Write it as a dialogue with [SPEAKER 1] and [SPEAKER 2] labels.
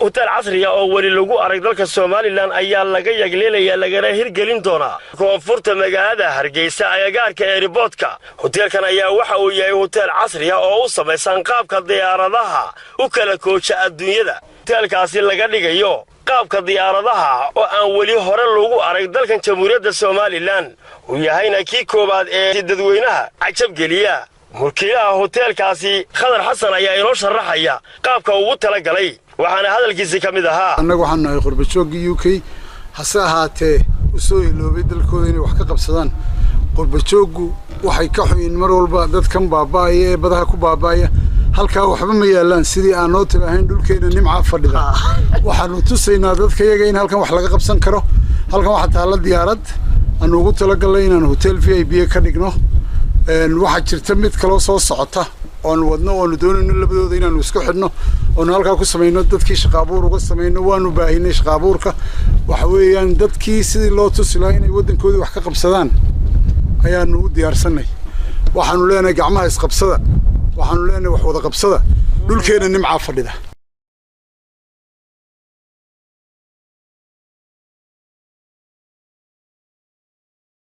[SPEAKER 1] Huteel casriya oo weli lagu arag dalka Somalilan ayaa laga yagleelayaa lagana hirgelin doonaa koonfurta magaalada Hargeysa, agagaarka airportka. Hoteelkan ayaa waxa uu yahay huteel casriya oo u samaysan qaabka diyaaradaha u kala kooja adduunyada. Hoteelkaasi laga dhigayo qaabka diyaaradaha oo aan weli hore lagu arag dalkan Jamhuuriyadda Somalilan, uu yahayna kii koowaad ee dadweynaha cajabgeliya. Mulkiilaha hoteelkaasi Khadar Xasan ayaa inoo sharaxaya qaabka ugu tala galay, waxaana hadalkiisi ka mid ahaa:
[SPEAKER 2] Annagu waxaan nahay qurbajooggii UK, hase ahaatee u soo hiloobay dalkooda inay wax ka qabsadaan. Qurbajooggu waxay ka xuyin mar walba dadkan baaba'aya ee badaha ku baaba'aya. Halkaa waxba ma yaallaan sidii aan noo tiraahayn dhulkeena nimcaa fadhida. Waxaanu tusaynaa dadka iyaga in halkan wax laga qabsan karo. Halkan waxaa taalla diyaarad aanu ugu talagalnay inaan hotel VIP ka dhigno. Waxaa jirta mid kaloo soo socota oonu wadno, oonu doonayno labadooda inaanu isku xidhno, oonu halkaa ku samayno, dadkii shaqaabuur uga samayno. Waanu baahinay shaqaabuurka. Waxa weeyaan dadkii sidii loo tusi lahaa inay waddankoodii wax ka qabsadaan ayaanu u diyaarsanay. Waxaanu leenahay gacmaha isqabsada, waxaanu leenahay wax wada qabsada, dhulkeena nimcaa fadhida.